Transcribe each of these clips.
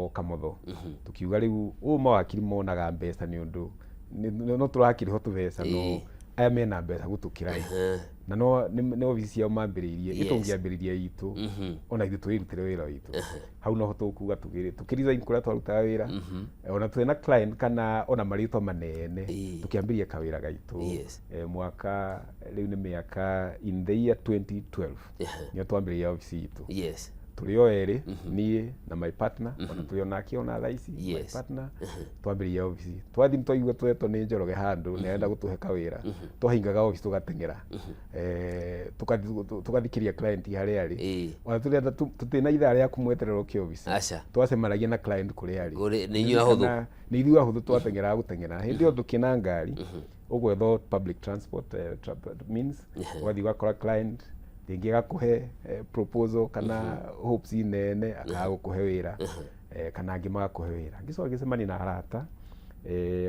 Etagwo Kamotho. Tũkiuga rĩu ũũ mawakiri monaga mbeca nĩ ũndũ no tũrakĩrĩhwo tũbeca, no aya mena mbeca gũtũkĩra ĩ. Na no nĩ obici ciao mambĩrĩirie. Ĩ tũngĩambĩrĩria itũ, ona ithuĩ twĩrutĩre wĩra witũ hau, noho tũkuga tũkĩ resign kũrĩa twarutaga wĩra, ona twĩna na client kana ona marĩtwa manene, tũkĩambĩrĩria kawĩra gaitũ. Mwaka rĩu nĩ mĩaka, in the year 2012 nĩo twambĩrĩria obici itũ. Tũrĩ o erĩ, niĩ na my partner, ona tũrĩ onake ona thaa ici my partner. Twambĩrĩria obici, twathiĩ twaigua twetwo nĩ Njoroge handũ nĩ arenda gũtũhe kawĩra, twahingaga obici tũgateng'era, tũgathiĩ tũgathikĩria client harĩa arĩ. Ona tũrenda tũtirĩ na ithaa rĩa kũmweterera ũke obici. Aca. Twacemanagia na client kũrĩa arĩ. Nĩ inyuĩ ahũthũ. Nĩ ithuĩ ahũthũ, twateng'eraga gũteng'era. Hĩndĩ ĩyo ndũkĩna ngari, ũgwetha public transport, means ũgathiĩ ũgakora client, rĩngĩ agakũhe proposal kana hopes nene, akaga gũkũhe wĩra, kana angĩ magakũhe wĩra. Ngĩcoka ngĩcemania na arata,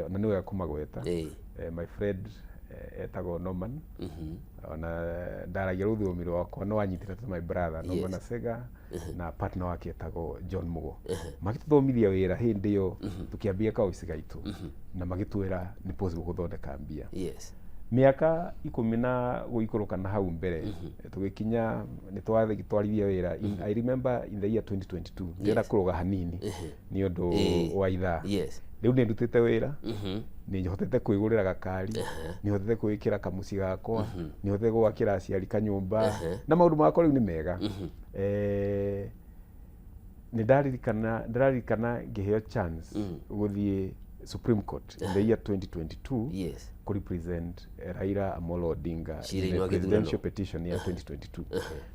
na nĩ wega kũmagweta. My friend etagwo Norman, ona ndaragia rũthiomi rwakwa no anyitĩte ta my brother, Norman Asega, na partner wake etagwo John Mugo. Magĩtũthomithia wĩra hĩndĩ ĩyo tũkĩambia kaobici gaitũ, na magĩtwĩra nĩ possible gũthondeka mbia. Mĩaka 10 na gũikũrũka na hau mbere, tũgĩkinya nĩ twatwarithia wĩra. I remember in the year 2022, ndĩrenda kũrũga hanini nĩ ũndũ wa ithaa. Rĩu nĩ ndutĩte wĩra, nĩ hotete kwĩgũrĩra gakari, nĩ hotete kwĩkĩra kamũciĩ gakwa, nĩ hotete gwakĩra aciari kanyũmba, na maũndũ makwa rĩu nĩ mega. Nĩ ndaririkana, ndĩraririkana ngĩheo chance gũthiĩ Supreme Court in the year 2022 kũ represent Raila Amolo Odinga in Ciira-inĩ the wa gĩthurano. Presidential petition ya 2022.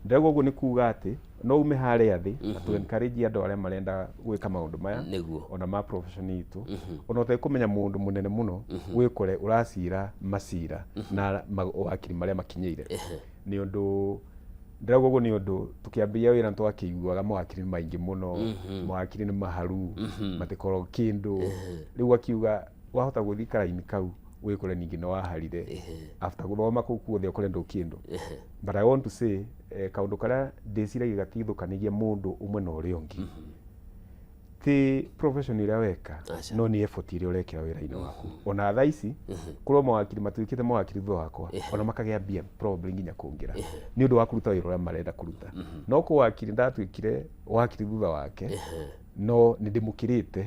Ndĩrauga ũguo nĩ kuga atĩ no ume harĩa thĩ na tũ encourage andũ arĩa marenda gwĩka maũndũ maya, ona ma profession itũ, ona ũtekũmenya mũndũ mũnene mũno, wĩkore ũracira macira na mawakiri marĩa makinyĩire. Nĩ ũndũ ndĩrauga ũguo nĩ ũndũ tũkĩambĩrĩria wĩra nĩtwakĩiguaga mawakiri nĩ maingĩ mũno, mawakiri nĩ maharu, matikoragwo kĩndũ. Rĩu akiuga wahota gũthiĩ karaini kau wĩkore ningĩ nĩ waharire after gũthoma kũu kuothe, ũkore ndũ kĩndũ. But I want to say, kaũndũ karĩa ndĩciragia gatithũkanagia mũndũ ũmwe na ũrĩa ũngĩ ti profession ĩrĩa weka, Aca. no nĩ effort ĩrĩa ũrekĩra wĩra-inĩ waku. Ona thaa ici kũrĩ mawakiri matuĩkĩte mawakiri thutha wakwa, ona makagĩa mbia probably nginya kũngĩra nĩ ũndũ wa kũruta wĩra ũrĩa marenda kũruta. No kũ wakiri ndatuĩkire wakiri thutha wake, no nĩ ndĩmũkĩrĩte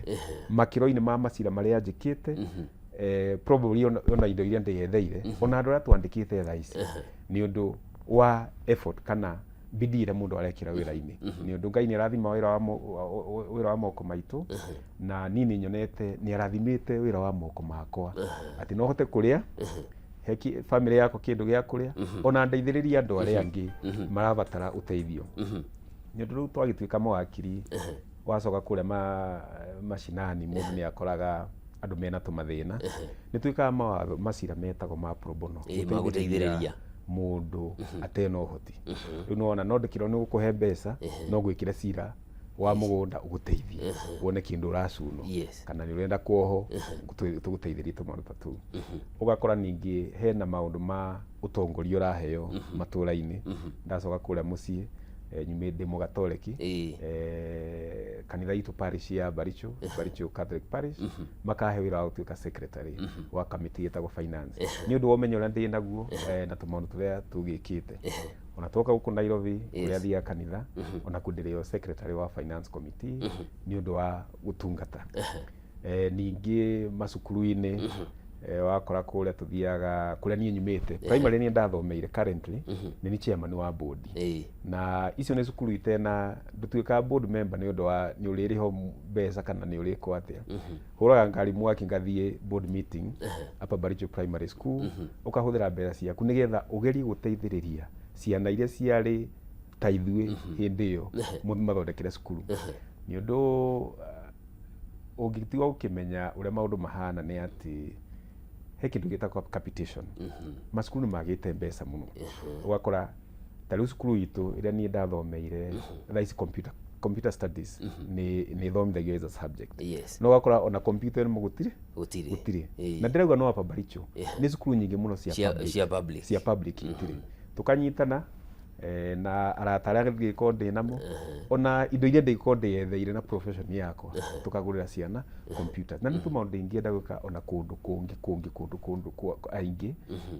makĩro-inĩ ma macira marĩa njĩkĩte, probably ona indo iria ndĩyetheire, ona andũ arĩa twandĩkĩte thaa ici, nĩ ũndũ wa effort kana bidii ĩrĩa mũndũ arekĩra wĩra-inĩ. Nĩ ũndũ Ngai nĩ arathima wĩra wa moko maitũ, na niĩ nĩ nyonete nĩ arathimĩte wĩra wa moko makwa atĩ no hote kũrĩa, he family yakwa kĩndũ gĩa kũrĩa, ona ndeithĩrĩrie andũ arĩa angĩ marabatara ũteithio. Nĩ ũndũ rĩu twagĩtuĩka mawakiri, wacoka kũrĩa macinani, mũndũ nĩ akoraga andũ mena tũmathĩna. Nĩ twĩkaga mawatho, macira metagwo ma pro bono, Ĩĩ, ma gũteithĩrĩria mũndũ atena ũhoti. Rĩu nĩwona no ndĩkĩrwo nĩ gũkũhe mbeca, no gwĩkĩre cira wa mũgũnda ũgũteithie wone kĩndũ ũracunwo, kana nĩ ũrenda kuoho, tũgũteithĩrie tũmaũndũ ta tũu. Ũgakora ningĩ hena maũndũ ma ũtongoria ũraheo matũra-inĩ. Ndacoka kũrĩa mũciĩ, nyumĩ ndĩ mũgatoreki. Kanitha itũ, parish ya Baricho, Baricho Catholic Parish, makahe wĩra wa gũtuĩka secretary wa kamĩtĩ ĩtagwo finance, nĩ ũndũ wa ũmenyo ũrĩa ndĩ naguo, na tũmaũndũ tũrĩa tũgĩkĩte. Ona twoka gũkũ Nairobi, kũrĩa thiaga kanitha, ona kuo ndĩrĩ o secretary wa finance committee nĩ ũndũ wa gũtungata. Ningĩ macukuru-inĩ, wakora kũrĩa tũthiaga, kũrĩa niĩ nyumĩte, primary niĩ ndathomeire, currently nĩ ni chairman wa board. Na icio nĩ cukuru itena ndũtuĩkaga board member nĩ ũndũ wa nĩ ũrĩrĩhwo mbeca kana nĩ ũrĩkwo atĩa. Hũraga ngari mwaki ngathiĩ board meeting Upper Baricho Primary School, ũkahũthĩra mbeca ciaku nĩgetha ũgerie gũteithĩrĩria ciana iria ciarĩ ta ithuĩ hĩndĩ ĩyo, mathondekere cukuru. Nĩ ũndũ ũngĩtiga ũkĩmenya ũrĩa maũndũ mahana nĩ atĩ he kĩndũ gĩtagwo capitation. Macukuru nĩ magĩte mbeca mũno. Ũgakora ta rĩu cukuru itũ ĩrĩa niĩ ndathomeire, thaa ici computer studies nĩ ĩthomithagio as a subject, no ũgakora ona computer ĩno gũtirĩ. Gũtirĩ. Gũtirĩ. Na ndĩrauga no Upper Baricho, nĩ cukuru nyingĩ mũno cia cia public. Cia public. Cia public itirĩ. Tũkanyitana, Na arata arĩa ngĩkorwo ndĩ namo, ona indo iria ndĩgĩkorwo ndĩyetheire na profession yakwa, tũkagũrĩra ciana computers. Na nĩ tũmaũndũ ingĩenda gwĩka ona kũndũ kũngĩ kũngĩ kũndũ kũndũ aingĩ,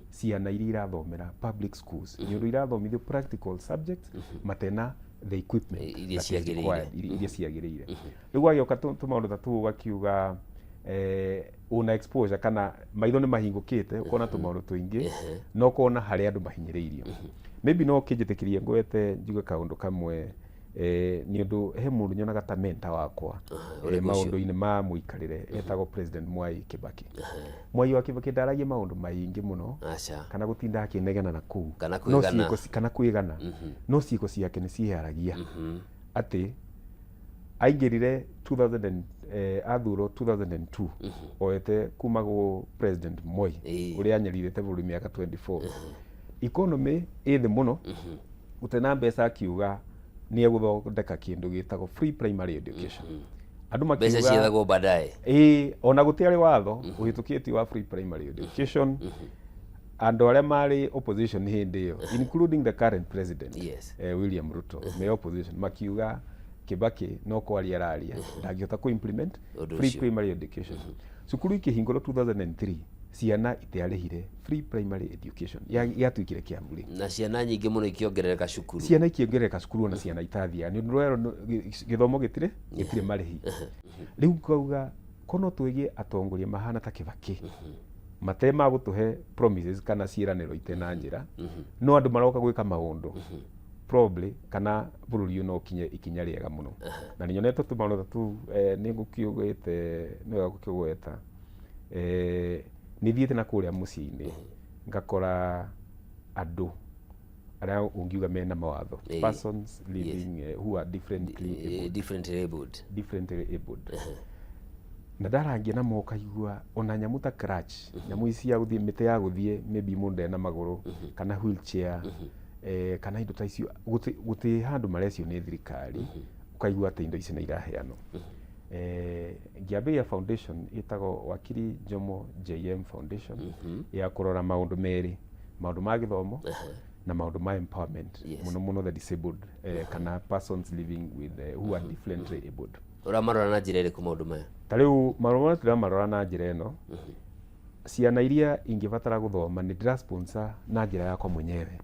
ciana iria irathomera public schools, nĩ ũndũ irathomithio practical subjects matena the equipment iria that is ciagĩrĩire. required, iria ciagĩrĩire. Rĩu gwagĩũka tũmaũndũ ta tũu, ũgakiuga una exposure kana maitho nĩ mahingũkĩte, ũkona tũmaũndũ tũingĩ na ũkona harĩa andũ mahinyĩrĩirio. Maybe no ũkĩnjĩtĩkĩrie ngwete njuge kaũndũ kamwe, nĩ ũndũ he mũndũ nyonaga ta mentor wakwa Ũrĩkũ ũcio? Maũndũ-inĩ ma mũikarĩre, etagwo President Mwai Kibaki. Mwai wa Kibaki ndaragia maũndũ maingĩ mũno Aca. kana gũtinda akĩnegena na kũu. Kana No kwĩgana. Kana kwĩgana, no ciĩko ciake nĩ ciĩyaragia atĩ aingĩrire 2000 athurwo 2002 oete kuma gũ President Moi, ũrĩa anyarirĩte bũrũri mĩaka 24, economy ĩ thĩ mũno, gũtena mbeca, akiuga nĩ egũthondeka kĩndũ gĩtagwo free primary education. Andũ Mbeca makiuga ciethagwo baadaye. Ĩĩ, ona gũtiarĩ watho ũhĩtũkĩtio wa free primary education. Andũ arĩa marĩ opposition hĩndĩ ĩyo, including the current president, William Ruto, me opposition, makiuga Kibaki no kwaria araria, ndangĩhota kũ implement Ũndũ free ũcio. primary education. Cukuru ikĩhingũrwo 2003, ciana itiarĩhire free primary education. Yatuĩkire kĩa bure. Na ciana nyingĩ mũno ikĩongerereka cukuru. Ciana ikĩongerereka cukuru, ona ciana itathiaga, nĩ ũndũ rwerwo gĩthomo gĩtirĩ marĩhi. Rĩu ngauga ko no twĩgie atongoria mahana ta Kibaki, mate ma gũtũhe promises kana ciĩranĩro ite na njĩra, no andũ maroka gwĩka maũndũ, probably kana bũrũri ũyũ no ũkinye ikinya rĩega mũno. Na nĩ nyonete tũmaũndũ ta tũu. Nĩ ngũkiugĩte nĩ wega gũkĩgweta, nĩ thiĩte na kũrĩa mũciĩ-inĩ ngakora andũ arĩa ũngiuga mena mawatho, persons living who are differently abled. Differently abled. Differently abled. Na ndarangia namo ũkaigua ona nyamũ ta crutch, nyamũ ici cia gũthiĩ, mĩtĩ ya gũthiĩ, maybe mũndũ ndena magũrũ, kana wheelchair, kana indo ta icio, gũtĩ handũ marecio nĩ thirikari. Ũkaigua atĩ indo ici nĩ iraheanwo. Ngĩambĩrĩria foundation ĩtagwo Wakiri Njomo JM Foundation, ya kũrora maũndũ merĩ, maũndũ ma gĩthomo na maũndũ ma empowerment, mũno mũno the disabled, kana persons living with who are differently abled. Ũramarora na njĩra ĩrĩkũ maũndũ maya? Ta rĩu maũndũ marĩa tũramarora na njĩra ĩno, ciana iria ingĩbatara gũthoma, nĩ ndĩra sponsor na njĩra yakwa mwenyewe,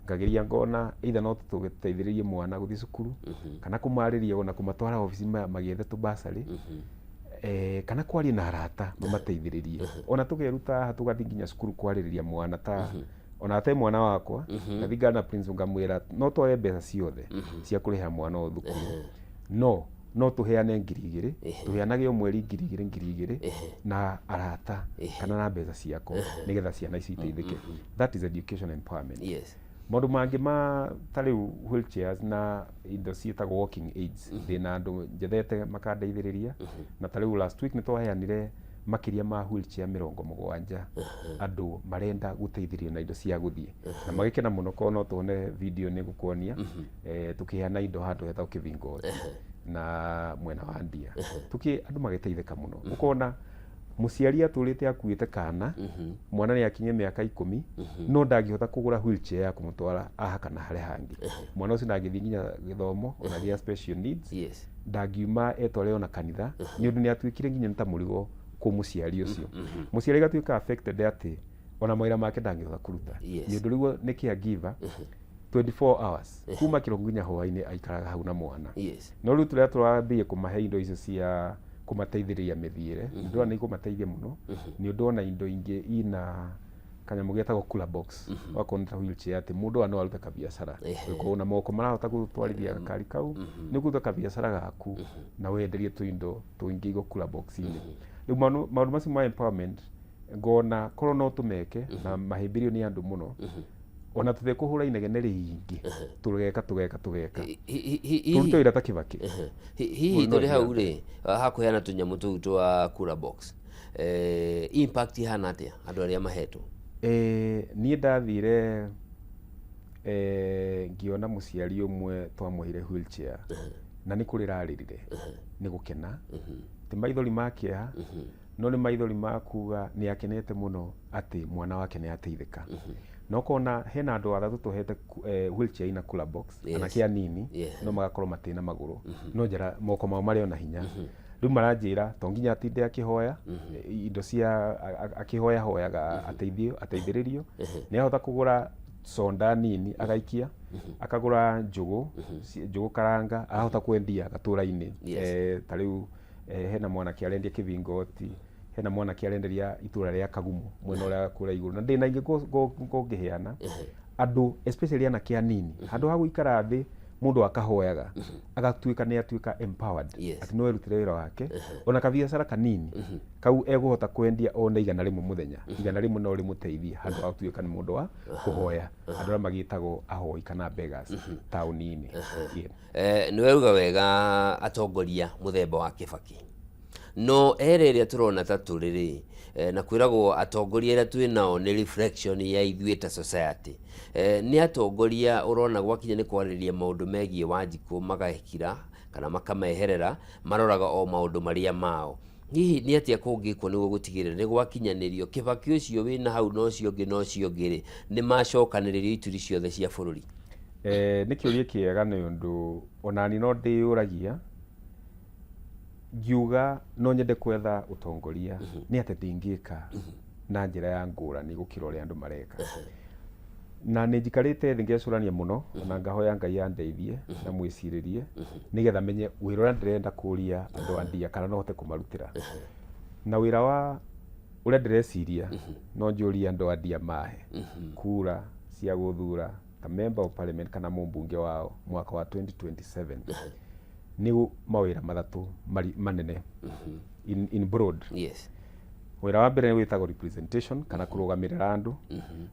ngageria ngona either no tũteithĩrĩrie mwana gũthiĩ cukuru, kana kũmarĩria ona kũmatwara obici magĩethe tũbasarĩ, kana kwaria na arata mamateithĩrĩrie. Ona tũkeruta haha tũgathiĩ nginya cukuru kwarĩrĩria mwana, ta ona ate mwana wakwa, ngathiĩ ngana principal ngamwĩra no twae mbeca ciothe cia kũrĩha mwana ũyũ thukuru, no tũheane 2,000, tũheanage o mweri 2,000 2,000 na arata kana na mbeca ciakwa, nĩgetha ciana ici iteithĩke. That is education empowerment. Maũndũ mangĩ ma ta rĩu wheelchairs na indo ciĩtagwo walking aids, ndĩna andũ njethete makandeithĩrĩria. Na ta rĩu last week nĩ twaheanire makĩria ma wheelchair 70, andũ marenda gũteithĩrĩrio na indo cia gũthiĩ, na magĩkena mũno. Korwo no tuone video nĩ gũkuonia, tũkĩheana indo handũ hetagwo Kĩbingoti na mwena wa Ndia, tuki andũ magĩteithĩka mũno. Ũkona mũciari atũrĩte akuĩte kana mwana nĩ akinye mĩaka 10, no ndangĩhota kũgũra wheelchair ya kũmũtwara aha kana harĩa hangĩ. Mwana ũcio ndangĩthiĩ nginya gĩthomo ona gĩa special needs, ndangiuma etware ona kanitha, nĩ ũndũ nĩ atuĩkire nginya nĩ ta mũrigo kũ mũciari ũcio. Mũciari agatuĩka affected atĩ ona mawĩra make ndangĩhota kũruta, nĩ ũndũ rĩu nĩ caregiver 24 hours, kuma kĩroko nginya hwaĩ-inĩ aikaraga hau na mwana. No rĩu tũrĩa tũrambĩrĩria kũmahe indo icio cia kũmateithĩrĩria mĩthiĩre, ndĩrona nĩ ikũmateithia mũno, nĩ ũndũ ona indo ingĩ ina kanyamũ getagwo cooler box, wakorwo nĩ ta wheelchair, atĩ mũndũ aya no arute kabiacara. Ũngĩkorwo na moko marahota gũtwarithia gakari kau, nĩ ũkũruta kabiacara gaku na wenderie tũindo tũingĩ igũ cooler box-inĩ. Rĩu maũndũ macio ma empowerment, ngona korwo no tũmeke na mahĩmbĩrio nĩ andũ mũno, ona tũtekũhũra inegene rĩingĩ, tũgeka tũgeka tũgeka tũrute wĩra ta Kibaki. Hihi Mũndũ no tũrĩ hau athiĩ. Rĩ, hakũheana tũnyamũ tũu twa cooler box, impact ihana atĩa andũ arĩa mahetwo? Niĩ ndathire, ngĩona mũciari ũmwe twamũheire wheelchair, na nĩ kũrĩra arĩrire nĩ gũkena, ti maithori ma kĩeha, no nĩ maithori ma kuga nĩ akenete mũno atĩ mwana wake nĩ ateithĩka. Na ũkona hena andũ athatũ tũhete wheelchair ina cooler box, anake anini, no magakorwo matĩ na magũrũ, no njara moko mao marĩ ona hinya. Rĩu maranjĩra to nginya atinde akĩhoya indo cia akĩhoya hoyaga ateithio ateithĩrĩrio, nĩ ahota kũgũra soda nini agaikia, akagũra njũgũ, njũgũ karanga, ahota kwendia gatũra-inĩ. Ta rĩu hena mwanake arendia kĩbingoti, hena mwanake arenderia itũra rĩa Kagumo mwena ũrĩa kũrĩa igũrũ, na ndĩna ingĩ ngũngĩheana andũ, especially anake anini, handũ ha gũikara thĩ mũndũ akahoyaga, agatuĩka nĩ atuĩka empowered, atĩ no erutĩre wĩra wake ona kabiacara kanini kau egũhota kwendia one 100 mũthenya, 100 no rĩmũteithie handũ ha gũtuĩka nĩ mũndũ wa kũhoya, andũ arĩa magĩtagwo ahoi kana beggars taũni-inĩ. Yeah. Nĩ wauga wega atongoria mũthemba wa Kĩbakĩ, no era ĩrĩa tũrona ta tũrĩ rĩ, na kwĩragwo atongoria arĩa twĩ nao nĩ reflection ya ithuĩ ta society. Nĩ atongoria ũrona gwakinya nĩ kwarĩrĩria maũndũ megiĩ Wanjikũ magakira kana makameherera, maroraga o maũndũ marĩa mao. Hihi nĩ atĩa kũngĩkwo nĩguo gũtigĩrĩra nĩ gwakinyanĩrio Kĩbakĩ ũcio wĩna hau na ũcio ũngĩ na ũcio ũngĩ rĩ, nĩ macokanĩrĩrio ituri ciothe cia bũrũri? Nĩ kĩũria kĩega nĩ ũndũ onani no ndĩyũragia ngiuga no nyende kwetha ũtongoria nĩ atĩ ndingĩka na njĩra ya ngũrani gũkĩra ũrĩa andũ mareka. Na nĩ njikarĩte thĩ ngecũrania mũno ona ngahoya Ngai andeithie na mwĩcirĩrie nĩgetha menye wĩra ũrĩa ndĩrenda kũria andũ a ndia kana no hote kũmarutĩra. Na wĩra wa ũrĩa ndĩreciria no njũrie andũ a ndia mahe kura cia gũthura ta member of parliament kana mũmbunge wao mwaka wa 2027 nĩ mawĩra mathatũ manene in broad. Wĩra wa mbere wĩtagwo representation kana kũrũgamĩrĩra andũ.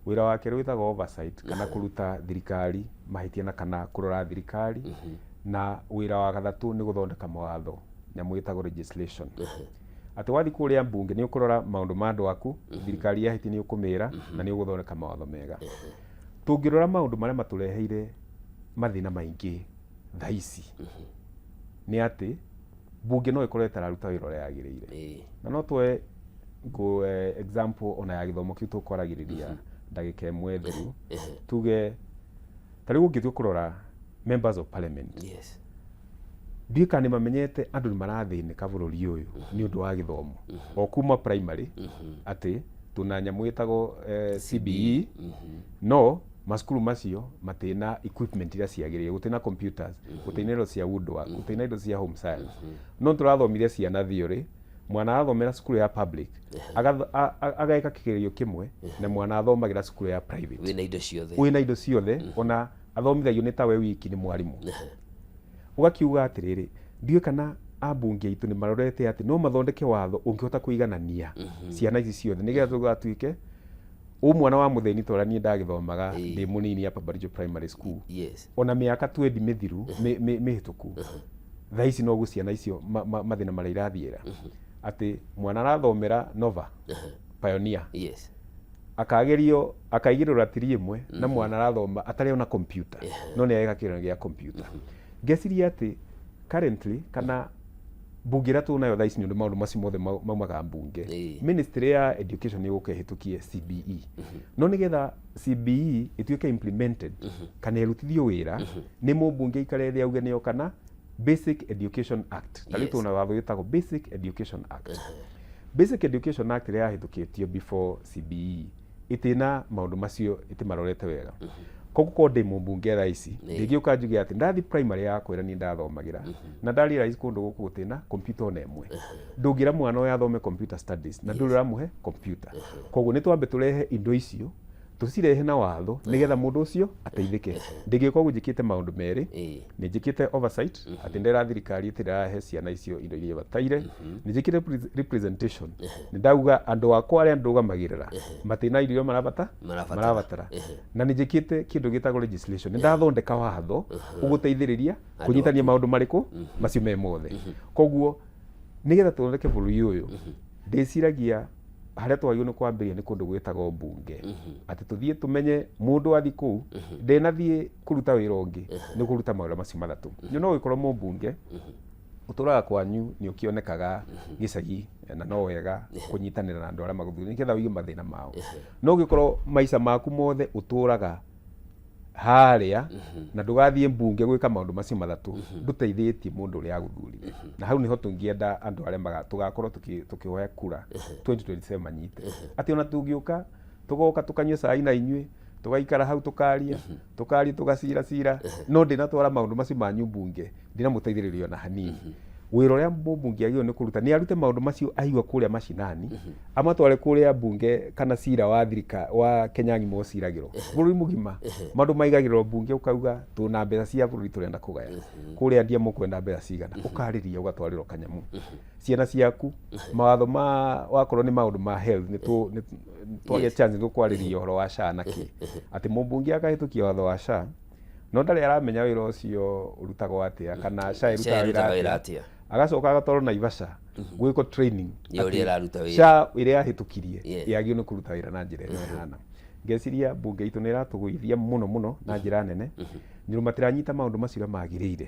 Wĩra wa kerĩ wĩtagwo oversight kana kũruta thirikari mahĩtia na kana kũrora thirikari. Na wĩra wa gatatũ nĩ gũthondeka mawatho, nyamũ ĩtagwo legislation. Atĩ wathiĩ kũrĩa mbunge nĩ ũkũrora maũndũ ma andũ aku, thirikari yahĩtia nĩ ũkũmĩra na nĩ ũgũthondeka mawatho mega. Tũngĩrora maũndũ marĩa matũreheire mathĩna maingĩ thaa ici nĩ atĩ mbunge no ĩkorwo ĩtararuta wĩra ũrĩa yagĩrĩire. Na no tuoe example ona ya gĩthomo kĩu tũkwaragĩrĩria ndagĩka ĩmwe thiru, tuge ta rĩu ũngĩtua kũrora members of parliament, ndiũĩ kana nĩ mamenyete andũ nĩ marathĩnĩka bũrũri ũyũ nĩ ũndũ wa gĩthomo o kuma primary, atĩ tuna nyamũ ĩtagwo CBE, no macukuru macio matina equipment iria ciagĩrĩire, gũtirĩ na computers, gũtirĩ na indo cia woodwork, gũtirĩ na indo cia home science, no tũrathomithia ciana theory. Mwana athomera cukuru ya public ageka kĩgerio kĩmwe na mwana athomagĩra cukuru ya private wĩna indo ciothe, wĩna indo ciothe, ona athomithagio nĩ tawe wiki nĩ mwarimũ. Ũgakiuga atĩrĩrĩ, ndiũĩ kana ambunge aitũ nĩ marorete atĩ no mathondeke watho ũngĩhota kũiganania ciana ici ciothe nĩgetha tũgatuĩke ũ mwana wa mũthĩni ta ũrĩa niĩ ndagĩthomaga ndĩ mũnini Upper Baricho Primary School, ona mĩaka 20 mĩthiru mĩhĩtũku, thaa ici noguo ciana icio mathĩna marĩa irathiĩra, atĩ mwana arathomera Nova Pioneer, akagerio akaigĩrĩrwo ratiri ĩmwe na mwana arathoma atarĩ ona computer, no nĩ areka kĩgeranio gĩa computer. Ngeciria atĩ currently kana mbunge ĩrĩa tũnayo thaa ici, nĩ ũndũ maũndũ macio mothe maumaga mbunge, ministry ya education nĩ ĩgũka ĩhĩtũkie CBE, no nĩgetha CBE ĩtuĩke implemented kana ĩrutithio wĩra nĩ mũmbunge aikare thĩ auge nĩyo kana Basic Education Act. Ta rĩu tũna watho wĩtagwo Basic Education Act. Basic Education Act ĩrĩa yahĩtũkĩtio before CBE ĩtĩna maũndũ macio, ĩtĩmarorete wega. Koguo korwo ndĩ mũmbunge thaa ici, ndingĩũka njuge atĩ ndathi primary yakwa ĩrĩa niĩ ndathomagĩra na nda realize kũndũ gũkũ gũtirĩ computer ona ĩmwe, ndũngĩra mwana ũyũ athome computer studies na ndũrĩ ũramũhe computer. Koguo nĩ twambe tũrehe indo icio, tũcirehe na watho nĩgetha mũndũ ũcio ateithĩke. Ndingĩka ũguo njĩkĩte maũndũ merĩ. Nĩ njĩkĩte oversight, atĩ ndera thirikari ĩtĩ ndĩrahe ciana icio indo iria ibataire. Nĩ njĩkĩte representation, nĩ ndauga andũ akwa arĩa ndũgamagĩrĩra matirĩ na indo iria marabata Marabatara. marabatara. Na nĩ njĩkĩte kĩndũ gĩtagwo legislation, nĩ ndathondeka watho ũgũteithĩrĩria kũnyitania maũndũ marĩkũ macio me mothe. Koguo nĩgetha tũthondeke bũrũri ũyũ, ndĩciragia harĩa twagĩrĩirwo nĩ kwambĩrĩria nĩ kũndũ gwĩtagwo mbunge, atĩ tũthiĩ tũmenye mũndũ athiĩ kũu ndenathiĩ kũruta wĩra ũngĩ, nĩ kũruta mawĩra macio mathatũ. Nĩ no gĩkorwo mũmbunge Ũtũraga kwanyu nĩ ũkĩonekaga gĩcagi, na no wega kũnyitanĩra na andũ arĩa magũthurire nĩgetha ũigue mathĩna mao. No ũngĩkorwo maica maku mothe ũtũraga harĩa na ndũgathiĩ mbunge gwĩka maũndũ macio mathatũ, ndũteithĩtie mũndũ ũrĩa agũthurire. Na hau nĩho tũngĩenda andũ arĩa tũgakorwo tũkĩhoya kura 2027 manyite atĩ ona tũngĩũka tũgoka tũkanyua cai na inyuĩ, tũgaikara hau, tũkaria tũkaria, tũgacira cira, no ndinatwara maũndũ macio manyu mbunge, ndinamũteithĩrĩria ona hanini. Wĩra ũrĩa mũmbunge agĩrĩirwo nĩ kũruta nĩ arute maũndũ macio aigua kũrĩa macinani, amatware kũrĩa mbunge, kana cira wa thirika wa Kenya ng'ima ũciragĩrwo bũrũri mũgima. Maũndũ maigagĩrĩrwo mbunge, ũkauga tũna mbeca cia bũrũri tũrenda kũgaya kũrĩa ndia, mũkwenda mbeca cigana, ũkarĩria, ũgatwarĩrwo kanyamũ ciana ciaku mawatho ma wakorwo nĩ maũndũ ma health nĩ twagĩa chance nĩ tũkwarĩria ũhoro wa SHA na kĩ, atĩ mũmbunge akahĩtũkia watho wa SHA no ndarĩ aramenya wĩra ũcio ũrutagwo atĩa kana SHA ĩrutaga ĩrutaga wĩra wĩra atĩa. Atĩa, agacoka agatwarwo Naivasha gwĩkwo training Ya ũrĩa atĩ ĩraruta wĩra. SHA ĩrĩa yahĩtũkirie yagĩrĩirwo nĩ kũruta wĩra na njĩra ĩno ĩhana. Ngeciria mbunge itũ nĩ ĩratũgũithia mũno mũno na njĩra nene nĩ ũndũ matiranyita maũndũ macio ũrĩa magĩrĩire.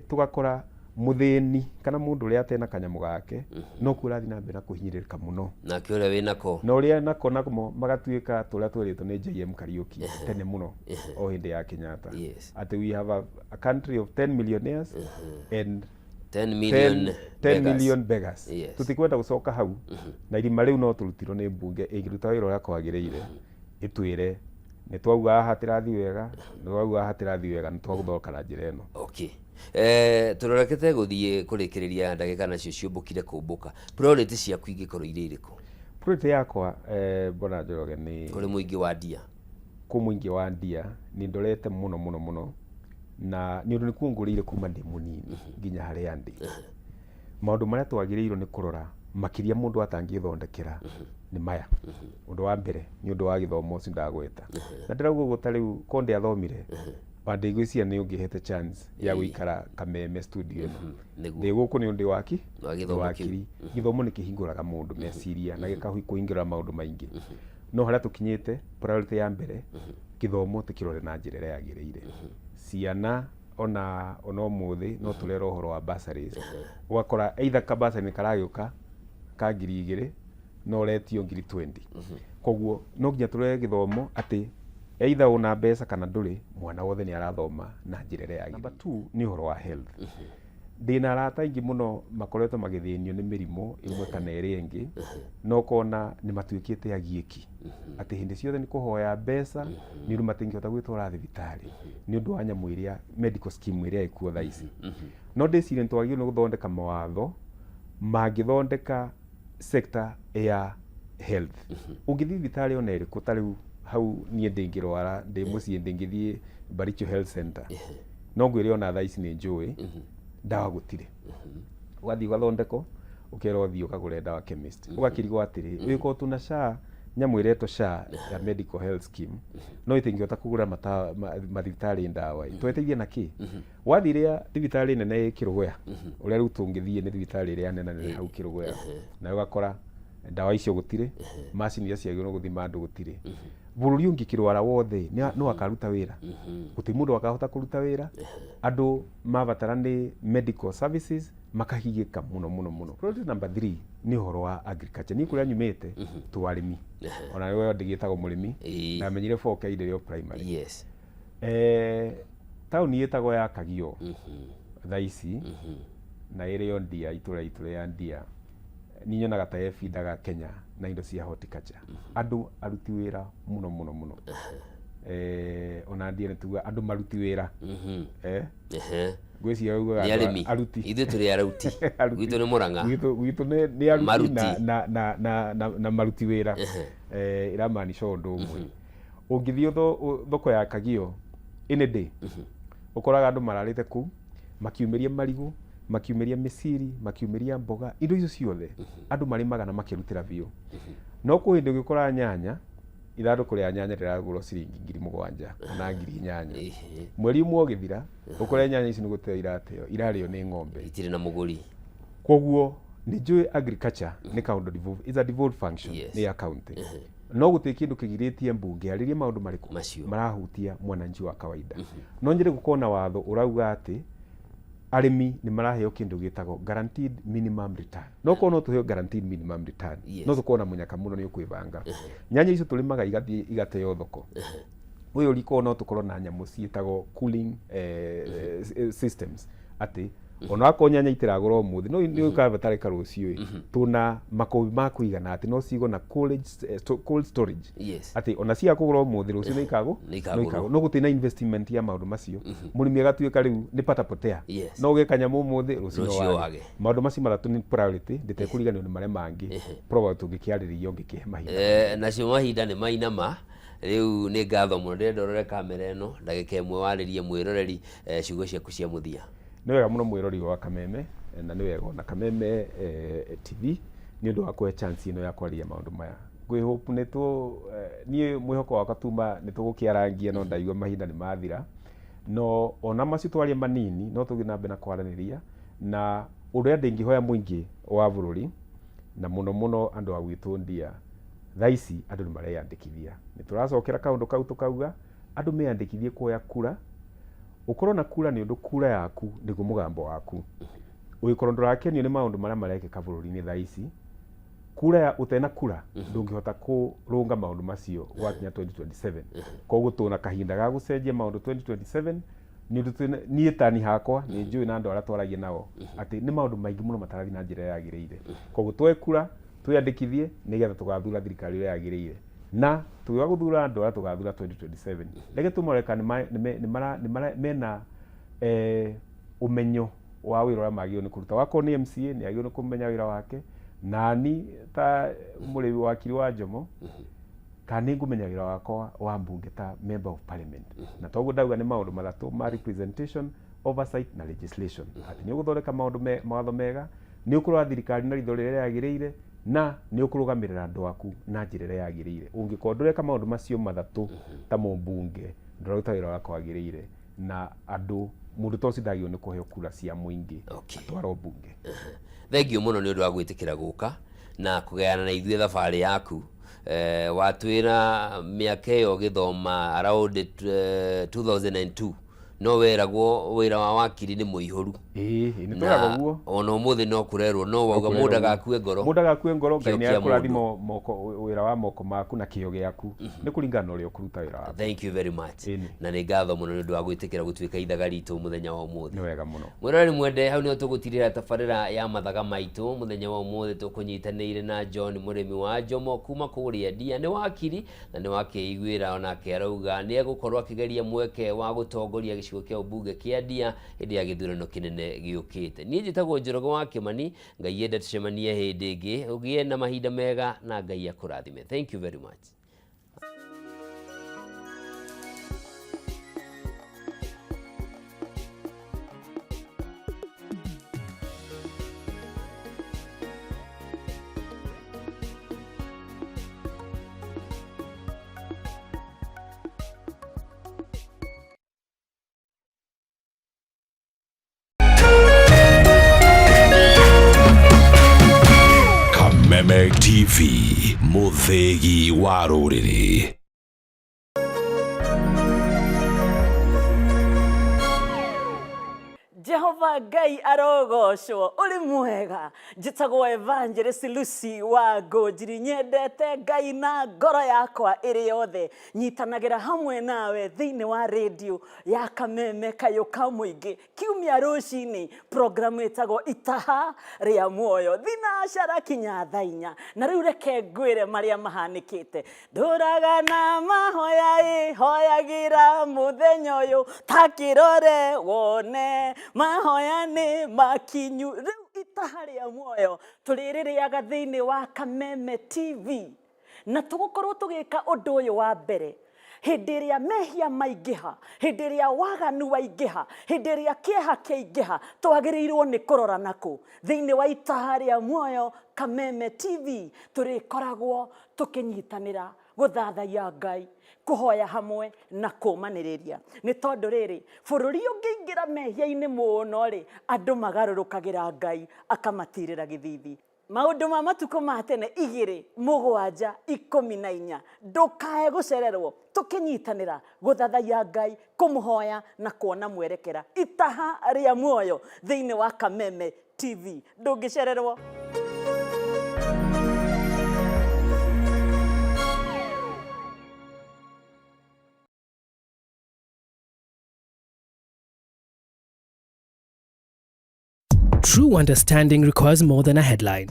Tũgakora mũthĩni kana mũndũ ũrĩa atena kanyamũ gake no kuo ũrathiĩ na mbere na kũhinyĩrĩrĩka mũno. Nake ũrĩa wĩnako na ũrĩa nako namo magatuĩka tũrĩa twerĩtwo nĩ JM Kariuki tene mũno o hĩndĩ ya Kenyatta atĩ we have a country of 10 millionaires and 10 million 10 beggars. Million beggars. Tũtikwenda gũcoka hau na irima rĩu, no tũrutirwo nĩ mbunge ĩngĩruta wĩra ũrĩa kwagĩrĩire, ĩtwĩre nĩ twauga haha tĩrathiĩ wega, nĩ twauga haha tĩrathiĩ wega, nĩ twagũthondeka na njĩra ĩno. Okay, tũrorekete gũthiĩ kũrĩkĩrĩria, ndagĩka nacio ciũmbũkire kũmbũka. Priority ciaku ingĩkorwo irĩ irĩkũ? Priority yakwa, Bwana Njoroge, nĩ kũrĩ mũingĩ wa Ndia. Kũ mũingĩ wa Ndia nĩ ndorete mũno mũno mũno, na nĩ ũndũ nĩkuo ngũrĩire kuma ndĩ mũnini nginya harĩa ndĩ. Maũndũ marĩa twagĩrĩirwo nĩ kũrora makĩria mũndũ atangĩthondekera nĩ maya. Ũndũ wa mbere nĩ ũndũ wa gĩthomo ũcio ndagweta, na ndĩrauga ũguo ta rĩu ko ndiathomire wa ndigwĩciria nĩ ũngĩhete chance ya gũikara Kameme studio ĩno. Ndĩ gũkũ nĩ ũndũ waki Wa gĩthomo kĩu. Wakiri gĩthomo nĩ kĩhingũraga mũndũ meciria na gĩkakũhingũra maũndũ maingĩ. No harĩa tũkinyĩte, priority ya mbere, gĩthomo tũkĩrore na njĩra ĩrĩa yagĩrĩire. Ciana ona ũmũthĩ no tũrera ũhoro wa bursaries, ũgakora either ka bursary nĩ karagĩũka ka 2000 no ũretio 20,000. Koguo no nginya tũrore gĩthomo atĩ either ũna mbeca kana ndũrĩ, mwana wothe nĩ arathoma na njĩra ĩrĩa yagĩrĩire. Number two nĩ ũhoro wa health. Ndĩna arata aingĩ mũno makoretwo magĩthĩnio nĩ mĩrimũ ĩmwe kana ĩrĩa ĩngĩ, na ũkona nĩ matuĩkĩte agiĩki atĩ hĩndĩ ciothe nĩ kũhoya mbeca nĩ ũndũ matingĩhota gwĩtwara thibitarĩ nĩ ũndũ wa nyamũ ĩrĩa medical scheme ĩrĩa ĩkuo thaa ici. No ndĩcirie nĩ twagĩrĩirwo nĩ gũthondeka mawatho mangĩthondeka sector ya health. Ũngĩthiĩ thibitarĩ ona ĩrĩkũ, ta rĩu hau niĩ ndĩngĩrwara ndĩ mũciĩ, ndĩngĩthiĩ Baricho Health Center, no ngwĩre ona thaa ici nĩ njũĩ ndawa gũtirĩ. Ũgathiĩ ũgathondekwo, ũkerwo ũthiĩ ũkagũre ndawa chemist, ũgakĩrigwo atĩrĩ, ũgĩkorwo tuna SHA, nyamũ ĩretwo SHA ya medical health scheme, no ĩtingĩhota kũgũra mathibitarĩ ndawa ĩ tweteithie na kĩ? Wathiĩ ĩrĩa thibitarĩ nene ĩ Kĩrũgũya, ũrĩa rĩu tũngĩthiĩ nĩ thibitarĩ ĩrĩa nene nene hau Kĩrũgũya, nayo ũgakora ndawa icio gũtirĩ, macini iria ciagĩrĩirwo gũthima andũ gũtirĩ. Bũrũri ũngĩkĩrwara wothe no akaruta wĩra? Gũtirĩ mũndũ akahota kũruta wĩra. Andũ mabatara nĩ medical services makahigĩka mũno mũno mũno. Priority number three nĩ ũhoro wa agriculture. Niĩ kũrĩa nyumĩte tũ arĩmi, ona we ndĩgĩtagwo mũrĩmi. Ndamenyire 4K ndĩrĩ o primary. Taũni ĩtagwo ya Kagio thaa ici na ĩrĩ o Ndia, itũra itũ rĩa Ndia, niĩ nyonaga ta ĩbindaga Kenya na indo cia horticulture. Andũ aruti wĩra mũno mũno mũno. Ona Ndia nĩ tuga andũ maruti wĩra. Ngwĩciria ugaga nĩ andũ arĩmi. Aruti. Ithuĩ tũrĩ aruti. Aruti. Gwitũ nĩ Mũrang'a. Gwitũ nĩ aruti. Maruti. Na maruti wĩra. Ĩramaanisha ũndũ ũmwe. Ũngĩthiĩ thoko ya Kagio any day, ũkoraga andũ mararĩte kũu makiumĩria marigũ, makiumĩria mĩciri, makiumĩria mboga, indo icio ciothe andũ marĩmaga na makĩrutĩra biũ. No kwĩ hĩndĩ ũgĩkora nyanya, ithandũkũ rĩa nyanya rĩragũrwo ciringi 7,000 kana 8,000. Mweri ũmwe ũgĩthira, ũkore nyanya ici nĩ gũteo irateo, irarĩo nĩ ng'ombe. Itirĩ na mũgũri. Koguo nĩ njũĩ agriculture nĩ kaũndũ is a devolved function. Nĩ ya county, no gũtirĩ kĩndũ kĩgirĩtie mbunge arĩrie maũndũ marĩkũ macio marahutia mwananchi wa kawaida. No nyende gũkorwo na watho ũrauga atĩ Arĩmi nĩ maraheo kĩndũ gĩtagwo guaranteed minimum return. No korwo no tũheo guaranteed minimum return, no tũkorwo na mũnyaka mũno nĩ ũkwĩbanga. Nyanya icio tũrĩmaga igathiĩ igateo thoko. Ũyũ riko no tũkorwo na nyamũ ciĩtagwo cooling systems, atĩ ona wakorwo nyanya itiragũra ũmũthĩ no nĩ ũkabatarĩka rũciũ ĩ, tũna makũmbĩ ma kũigana atĩ no cigwo na cold storage, atĩ ona cia kũgũra ũmũthĩ, rũciũ nĩ ikagũ Nĩ ikagũrwo. No ikagũ. No gũtirĩ na investment ya maũndũ macio, mũrĩmi agatuĩka rĩu nĩ pata potea. No ũgĩe kanyamũ ũmũthĩ, rũciũ no Rũciũ wage. Wage. Maũndũ macio matatũ nĩ priority, ndĩtekũriganĩrwo nĩ marĩa mangĩ probably tũngĩkĩarĩrĩria ũngĩkĩhe mahinda. Nacio mahinda nĩ mainama rĩu. Nĩ ngatho mũno. Ndĩrenda ũrore kamera ĩno ndagĩka ĩmwe, warĩrie mwĩroreri ciugo ciaku cia mũthia. Nĩ wega mũno mwĩrori wa Kameme, na nĩ wega ona Kameme TV nĩ ũndũ wa kũhe chance ĩno ya kwaria maũndũ maya. Ngwĩ hope nĩ tũ niĩ mwĩhoko wakwa tuma nĩ tũgũkĩarangia, no ndaigua mahinda nĩ mathira, no ona macio twaria manini no tũthiĩ na mbere na kwaranĩria. Na ũrĩa ndĩngĩhoya mũingĩ wa bũrũri, na mũno mũno andũ a gwitũ ndia, thaa ici andũ nĩ mareyandĩkithia, nĩ tũracokera kaũndũ kau tũkauga andũ meyandĩkithie kuoya kura. Ũkorwo na kura, nĩ ũndũ kura yaku nĩguo mũgambo waku. Ũngĩkorwo ndũrakenio nĩ maũndũ marĩa marekĩka bũrũri-inĩ thaa ici, kura ya ũtena kura ndũngĩhota kũrũnga maũndũ macio gwakinya 2027. Koguo tũna kahinda ga gũcenjia maũndũ 2027, nĩ ũndũ niĩ tani hakwa nĩ njũĩ na andũ arĩa twaragia nao atĩ nĩ maũndũ maingĩ mũno matarathiĩ na njĩra ĩrĩa yagĩrĩire. Koguo tuoe kura, twĩyandĩkithie nĩgetha tũgathura thirikari ĩrĩa yagĩrĩire, na tũgĩũka gũthura andũ arĩa tũgathura 2027, reke tũmarore kana nĩ mena ũmenyo wa wĩra ũrĩa magĩrĩirwo nĩ kũruta. Wakorwo nĩ MCA, nĩ agĩrĩirwo nĩ kũmenya wĩra wake, nani ta mũrĩmi wakiri wa Njomo kana nĩ ngũmenya wĩra wakwa wa mbunge ta member of parliament. Na toguo ndauga nĩ maũndũ matatũ ma representation, oversight na legislation, atĩ nĩ ũgũthondeka maũndũ mawatho mega, nĩ ũkũrora thirikari na ritho rĩrĩa rĩagĩrĩire, na nĩ ũkũrũgamĩrĩra andũ aku na njĩra ĩrĩa yagĩrĩire. Ũngĩkorwo ndũreka maũndũ macio matatũ ta mũmbunge, ndũraruta wĩra waku wagĩrĩire, na andũ mũndũ ta ũcio ndagĩrĩirwo nĩ kũheo kura cia mũingĩ atwarwo mbunge. Thengiũ mũno nĩ ũndũ wa gwĩtĩkĩra gũka na kũgayana na ithuĩ thabarĩ yaku. Watwĩra mĩaka ĩyo ũgĩthoma around 2002 no weragwo wĩra wa wakiri nĩ mũihũru. Ĩĩ, nĩ twĩragwo guo. Ona ũmũthĩ no kũrerwo, no wauga kũrerwo mũndũ guo. Ndagakue ngoro. Mũndũ agakue ngoro, Ngai Kĩo nĩ kĩa akũrathima moko, wĩra wa moko maku na kĩo gĩaku, nĩ kũringana na ũrĩa ũkũruta wĩra waku. Thank you very much. Ĩni. Na nĩ ngatho mũno nĩ ũndũ wa gwĩtĩkĩra gũtuĩka ithaga ritũ mũthenya wa ũmũthĩ. Nĩ wega mũno. Mwĩroreri mwende, hau nĩho tũgũtirĩra tabarĩra ya mathaga maitũ mũthenya wa ũmũthĩ. Tũkũnyitanĩire na John Mũrĩmi wa Njomo kuma kũrĩa Ndia, nĩ wakiri na nĩ wakĩiguĩra onake arauga nĩ egũkorwo akĩgeria mweke wa gũtongoria gĩcigo kĩa ũmbunge kĩa Ndia hĩndĩ ya gĩthurano kĩnene gĩũkĩte. Niĩ njĩtagwo Njoroge wa Kĩmani. Ngai ende tũcemanie hĩndĩ ĩngĩ. Ũgĩe na mahinda mega na Ngai akũrathime. Thank you very much. Kameme TV, mũthĩgi wa rũrĩrĩ. Jehova Ngai arogocwo. Ũrĩ mwega. Njĩtagwo Evangelist Lucy wa Ngũnjiri. Nyendete Ngai na ngoro yakwa ĩrĩ yothe. Nyitanagĩra hamwe nawe thĩinĩ wa rĩndiũ ya Kameme Kayũ ka Mũingĩ kiumia rũcinĩ, programu ĩtagwo Itaha rĩa Muoyo, thinacara kinya thaa 4. Na rĩu reke ngwĩre marĩa mahanĩkĩte. Ndũraga na mahoya ĩ, hoyagĩra mũthenya ũyũ, ta kĩrore wone mahoya nĩ makinyu. Rĩu Itaha rĩa Muoyo tũrĩrĩrĩaga thĩinĩ wa Kameme TV, na tũgũkorwo tũgĩka ũndũ ũyũ wa mbere hĩndĩ ĩrĩa mehia maingĩha, hĩndĩ ĩrĩa waganu waingĩha, hĩndĩ ĩrĩa kĩeha kĩaingĩha, twagĩrĩirwo nĩ kũrora nakũ? Thĩinĩ wa Itaha rĩa Muoyo Kameme TV tũrĩkoragwo tũkĩnyitanĩra gũthathaiya Ngai, kũhoya hamwe na kũmanĩrĩria, nĩ tondũ rĩrĩ, bũrũri ũngĩingĩra mehia-inĩ mũno rĩ, andũ magarũrũkagĩra Ngai akamatirĩra gĩthithi. Maũndũ ma matukũ ma tene 2 7 14. Ndũkae gũcererwo tũkĩnyitanĩra gũthathaiya Ngai, kũmũhoya na kuona mwerekera itaha rĩa muoyo thĩinĩ wa Kameme TV. Ndũngĩcererwo. True understanding requires more than a headline.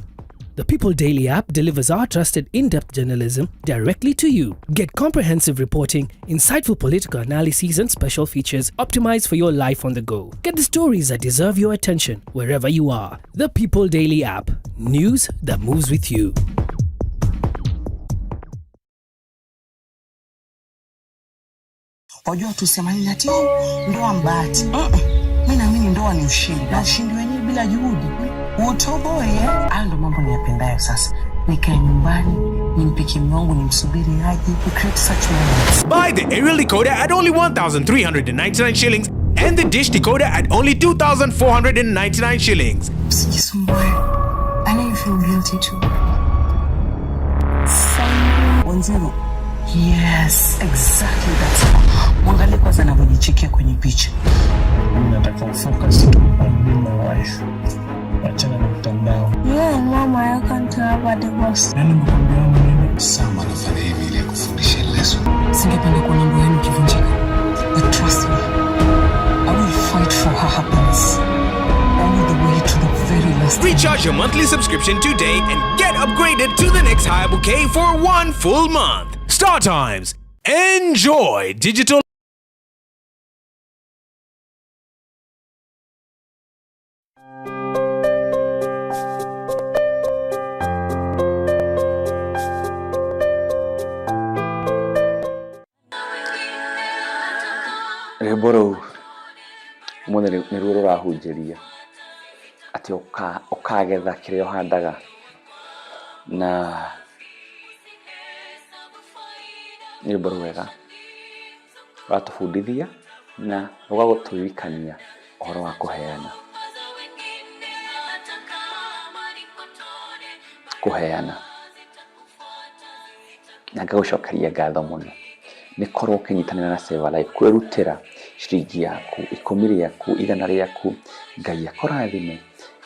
The People Daily app delivers our trusted in-depth journalism directly to you. Get comprehensive reporting, insightful political analyses and special features optimized for your life on the go. Get the stories that deserve your attention wherever you are. The People Daily app. News that moves with you. Wajua tusemani ati oh, ndoa mbahati. Mimi naamini ndoa ni ushindi, na ushindi wenyewe bila juhudi utoboe. Hayo ndo mambo niyapendayo sasa. Nikae nyumbani nimpikie mume wangu, nimsubiri aje, we create such moments. Buy the aerial decoder at only 1,399 shillings and the dish decoder at only 2,499 shillings. Usijisumbue. I know you feel guilty too. 10. Yes, exactly that's it. Mwangalie kwanza anavyojichekia kwenye picha. Mimi nataka ufocus tu on being my wife. Achana na mtandao. You and mama are going to have a divorce. Nani mkwambia maneno? Sam anafanya hivi ili akufundishe lesson. Singependa kuona ndoa yenu ikivunjika. But trust me, I will fight for her happiness. All the way to the very last. Recharge your monthly subscription today and get upgraded to the next higher bouquet for 1 full month. Star Times. Enjoy digital. Rwĩmbo rũu ũmũthĩ nĩruo rũrahunjĩria atĩ ũkagetha kĩrĩa ũhandaga, na nĩ rwĩmbo rwega rũratũbundithia na rũgatũririkania ũhoro wa kũheana. Kũheana. Na ngagũcokeria ngatho mũno nĩ korwo ũkĩnyitanĩra na Save a Life, kwĩrutĩra ciringi yaku, 10 rĩaku, 100 rĩaku, Ngai akũrathime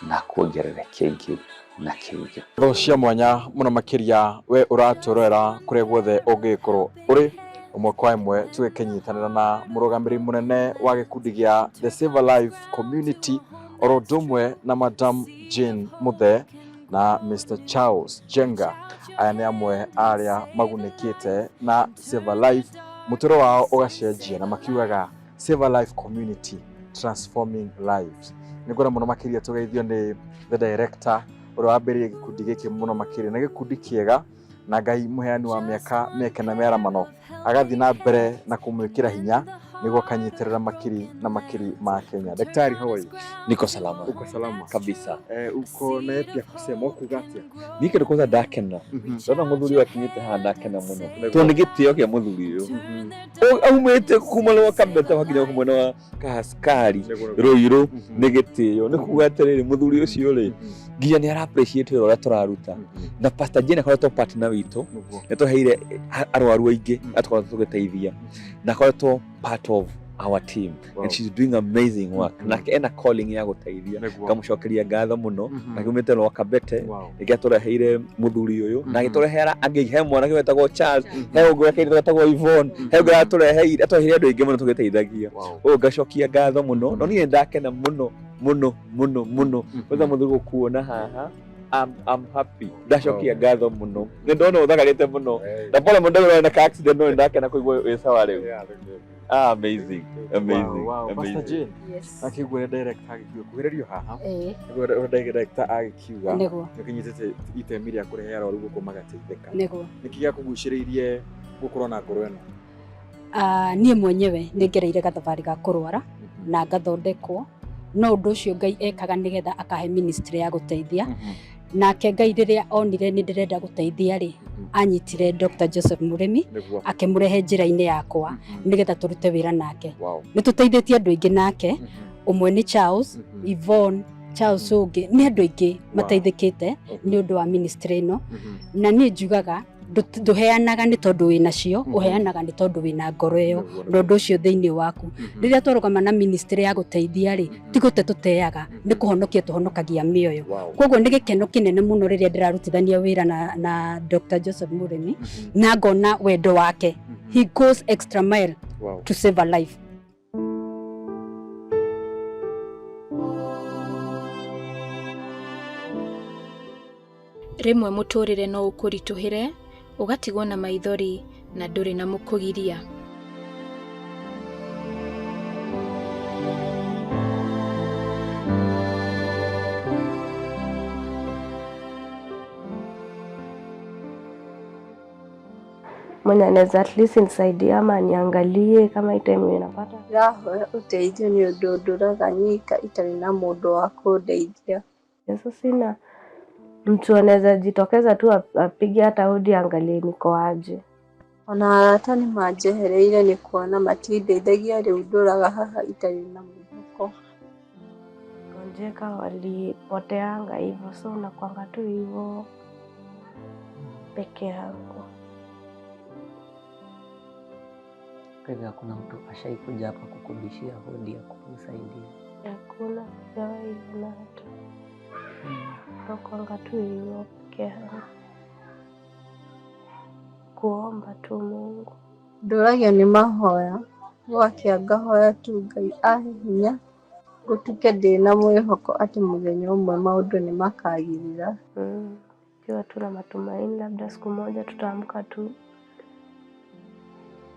na akuongerere kĩngĩ na kĩngĩ. Tho cia mwanya mũno makĩria we ũratũrorera kũrĩa guothe ũngĩgĩkorwo ũrĩ, ũmwe kwa ĩmwe tũgĩkĩnyitanĩra na mũrũgamĩrĩri mũnene wa gĩkundi gĩa The Save a Life Community oro ũndũ ũmwe na Madam Jane Muthe na Mr Charles Jenga. Aya nĩ amwe arĩa magunĩkĩte na Save a Life, mũtũrĩre wao ũgacenjia na makiugaga Save a Life Community Transforming Lives. Nĩ ngwenda mũno makĩria tũgeithio nĩ the director ũrĩa wambĩrĩirie gĩkundi gĩkĩ mũno makĩria, na gĩkundi kĩega na Ngai mũheani wa mĩaka mĩeke na mĩaramano agathiĩ na mbere na kũmwĩkĩra hinya nĩguo akanyitĩrĩra makiri na makiri ma Kenya. Daktari, how are you? Niko salama. Uko salama? Kabisa. Uko na yapi ya kusema ukuga atia? Niĩ kĩndũ kwanza ndakena. Ndona mũthuri ũyũ akinyĩte haha ndakena mũno. Tondũ nĩ gĩtĩo kĩa mũthuri ũyũ. Aumĩte kuma rwa Kabete wakinya gũkũ mwena wa Kahaskari, Ruiru, nĩ gĩtĩo. Nĩ kuga atĩrĩrĩ, mũthuri ũcio rĩ, nginya nĩ ara appreciate wĩra ũrĩa tũraruta. Na Pastor Jane akoretwo partner witũ, nĩ tũheire arwaru aingĩ, atũkoretwo tũgĩteithia. Na akoretwo part of our team. And she's doing amazing work. Nake ena calling ya gũteithia. Ngamũcokeria ngatho mũno. Na kiumĩte rwa Kabete, nĩkĩo atũreheire mũthuri ũyũ. Na agĩtũrehera angĩ, he mwanake wetagwo Charles, he ũngĩ wetagwo wetagwo Yvonne, he ũngĩ atũreheire, atũreheire andũ aingĩ mũno tũgĩteithagia. Ũguo ngacokia ngatho mũno. No niĩ nĩndakena mũno, mũno, mũno, mũno. Kwanza mũthuri gũkuona haha, I'm happy. Ndacokia ngatho mũno. Nĩ ndona ũthakarĩte mũno. Na pole mũno ndagũra na ka accident, no nĩndakena kũigua wĩ sawa rĩu. Amazing, amazing, Wow, wow. Pastor amazing. Jane. Yes. Akĩigua ũrĩa director agĩkiuga, kuhĩrĩrio haha. Ĩĩ. Nĩguo ũrĩa director agĩkiuga. Nĩguo. Nĩũkĩnyitĩte itemi rĩa kũrehe arwaru gũkũ magateithĩka. Nĩguo. Nĩkĩ gĩakũgucĩrĩirie gũkorwo na ngoro ĩno? Niĩ mwenyewe nĩ ngereire gathabarĩ ga kũrwara na ngathondekwo, no ũndũ ũcio Ngai ekaga nĩgetha akahe ministry ya gũteithia. Nake Ngai rĩrĩa onire nĩ ndĩrenda gũteithia rĩ, anyitire Dr. Joseph Mũrĩmi akĩmũrehe njĩra-inĩ yakwa nĩgetha tũrute wĩra nake. Nĩ tũteithĩtie andũ aingĩ nake, ũmwe nĩ Charles, Yvonne, Charles ũngĩ nĩ andũ aingĩ mateithĩkĩte nĩ ũndũ wa ministry ĩno. Na niĩ njugaga ndũheanaga nĩ tondũ wĩ nacio, ũheanaga nĩ tondũ wĩna ngoro ĩyo na ũndũ ũcio thĩinĩ waku. Rĩrĩa twarũgama na ministry ya gũteithia rĩ, ti gũte tũteaga, nĩ kũhonokia tũhonokagia mĩoyo. Koguo nĩ gĩkeno kĩnene mũno rĩrĩa ndĩrarutithania wĩra na Dr. Joseph Mũrĩmi, na ngona wendo wake. He goes extra mile to save a life. Rĩmwe mũtũrĩre no ũkũritũhĩre, ũgatigwo na maithori na ndũrĩ na mũkũgiria. Mwenye anaweza at least nisaidia ama niangalie kama hii time ninapata. Ndĩrahoya ũteithio nĩ ũndũ ndũraga nyika itarĩ na mũndũ wa kũndeithia. Sasa sina mtu anaweza jitokeza tu apige hata hodi angalie niko aje. Ona arata nĩ manjehereire nĩ kuona matindeithagia rĩu ndũraga haha itarĩ na mwĩhoko. Gonjeka walipoteanga hivyo, so nakwanga tu hivyo peke yangu. Kwa hivyo hakuna mtu ashaikuja hapa kukubishia hodi ya kukusaidia? Hakuna, sijawahi ona hata. Nakwanga tu hivyo peke yangu. Kuomba tu Mungu. Ndũragio nĩ mahoya, gwakĩa ngahoya tu Ngai ahe hinya gũtuke ndĩna mwĩhoko atĩ mũthenya ũmwe maũndũ nĩ makagĩrĩra. Kiwa tuna matumaini labda siku moja tutaamka tu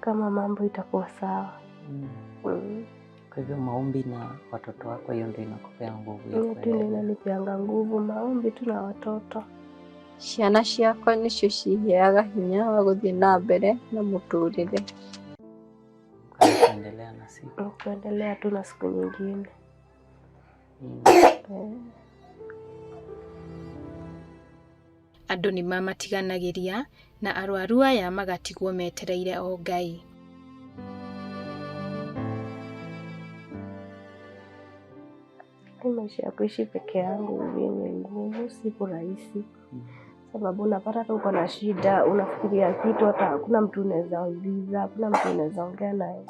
kama mambo itakuwa sawa. Kwa hivyo maombi na watoto wako hiyo ndio inakupea nguvu ya Hiyo tu ndio kuendelea. inanipeanga nguvu, maombi tu na watoto. Ciana ciakwa nĩcio ciheaga hinya wa gũthiĩ na mbere na mũtũrĩre. Kuendelea na siku. Kuendelea tu na siku nyingine. Andũ nĩ mamatiganagĩria na arwaru aya magatigwo metereire o Ngai. Maisha ya kuishi peke yangu hivi ni ngumu, si rahisi. Sababu unapata tu uko na shida, unafikiria kitu hata hakuna mtu unaweza uliza, hakuna mtu unaweza ongea naye.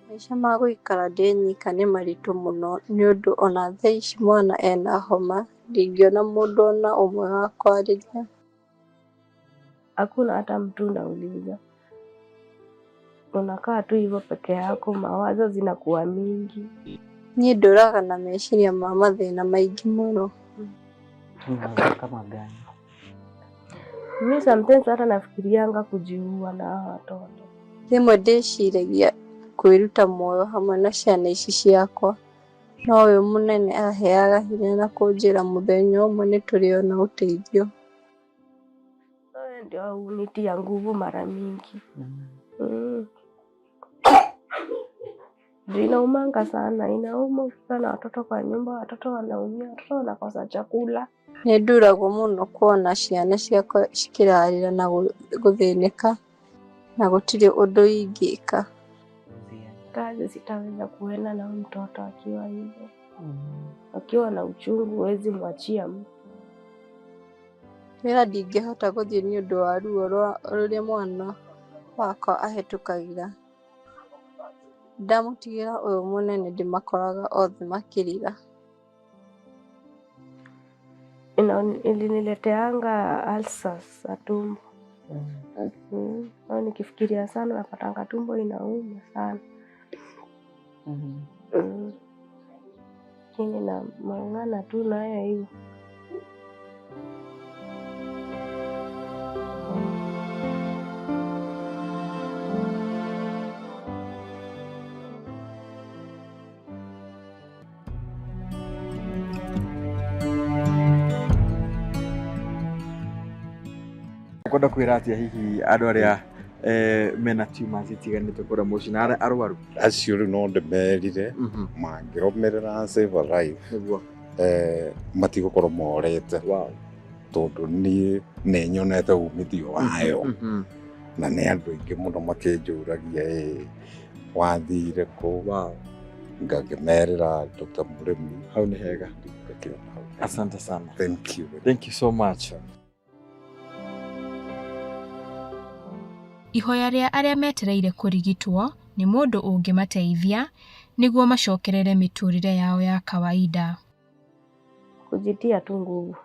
Maica ma gũikara ndĩ nyika nĩ maritũ mũno nĩ ũndũ ona thaa ici mwana ena homa ndingĩona mũndũ ona ũmwe wa kwarĩria. Hakuna hata mtu unauliza. Unakaa tu hivyo peke yako, mawazo zinakuwa mingi. Niĩ ndũraga na meciria ma mathĩna maingĩ mũno. Mawazo kama gani? Mimi sometimes hata nafikirianga kujiua na hawa watoto. Rĩmwe ndĩciragia kwĩruta muoyo hamwe na ciana ici ciakwa, no ũyũ mũnene aheaga hinya na kũnjĩra mũthenya ũmwe nĩtũrĩona ũteithio. Ndio hunitia nguvu mara mingi. Ndio inaumanga sana, inauma ukikaa na watoto kwa nyumba, watoto wanaumia, watoto wanakosa chakula. Nĩ nduragwo mũno kuona ciana ciakwa cikĩrarĩra na gũthĩnĩka na gũtirĩ ũndũ ingĩka. Kazi sitaweza kuenda na huyu mtoto akiwa hivyo. Akiwa na uchungu huwezi mwachia mtu. Wĩra ndingĩhota gũthiĩ nĩ ũndũ wa ruo rwa rũrĩa mwana wakwa ahĩtũkagĩra. Ndamũtigĩra ũyũ mũnene ndĩmakoraga othe makĩrĩra. Ilinileteanga ulcers za tumbo. Au nikifikiria sana napatanga tumbo inauma sana. Lakini na mang'ana tu nayo hivyo. Kwenda kwĩra atĩa hihi andũ arĩa mena tumors itiganĩte kũrĩa mũciĩ na arĩa arwaru? Acio rĩu no ndĩmerire mangĩrũmĩrĩra Save a Life matigũkorwo morĩte, tondũ niĩ nĩ nyonete umithio wayo, na nĩ andũ aingĩ mũno makĩnjũragia ĩ wathire kũ, ngakĩmerĩra Dr. Mũrĩmi hau nĩ hega. Tũgekĩra hau. Asante sana. Thank you. Thank you so much. Ihoya rĩa arĩa metereire kũrigitwo nĩ mũndũ ũngĩmateithia nĩguo macokerere mĩtũrĩre yao ya kawaida. Kujitia tu nguvu.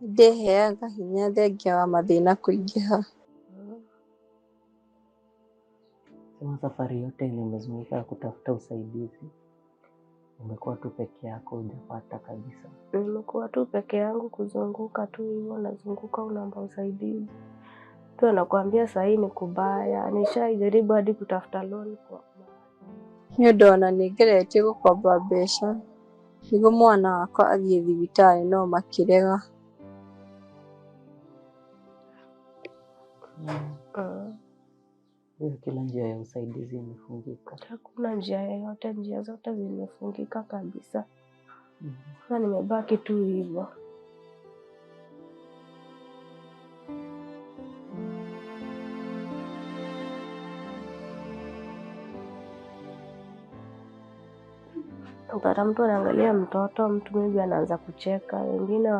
Ndĩheaga hinya thengia wa mathĩna kũingĩha. Sema safari yote yenye umezunguka kutafuta usaidizi, umekuwa tu peke yako, hujapata kabisa. Nimekuwa tu peke yangu kuzunguka tu hivyo, nazunguka unaomba usaidizi. Mtu anakuambia sahii ni kubaya, nishaijaribu hadi kutafuta loan kwa Nĩ ũndũ ona nĩngeretie gũkomba mbeca nĩguo mwana wakwa athiĩ thibitarĩ no makĩrega. Hiyo kila njia ya usaidizi imefungika. Hakuna njia yoyote, njia zote zimefungika kabisa. Sasa nimebaki tu hivyo. Utapata mtu anaangalia mtoto, mtu maybe anaanza kucheka, wengine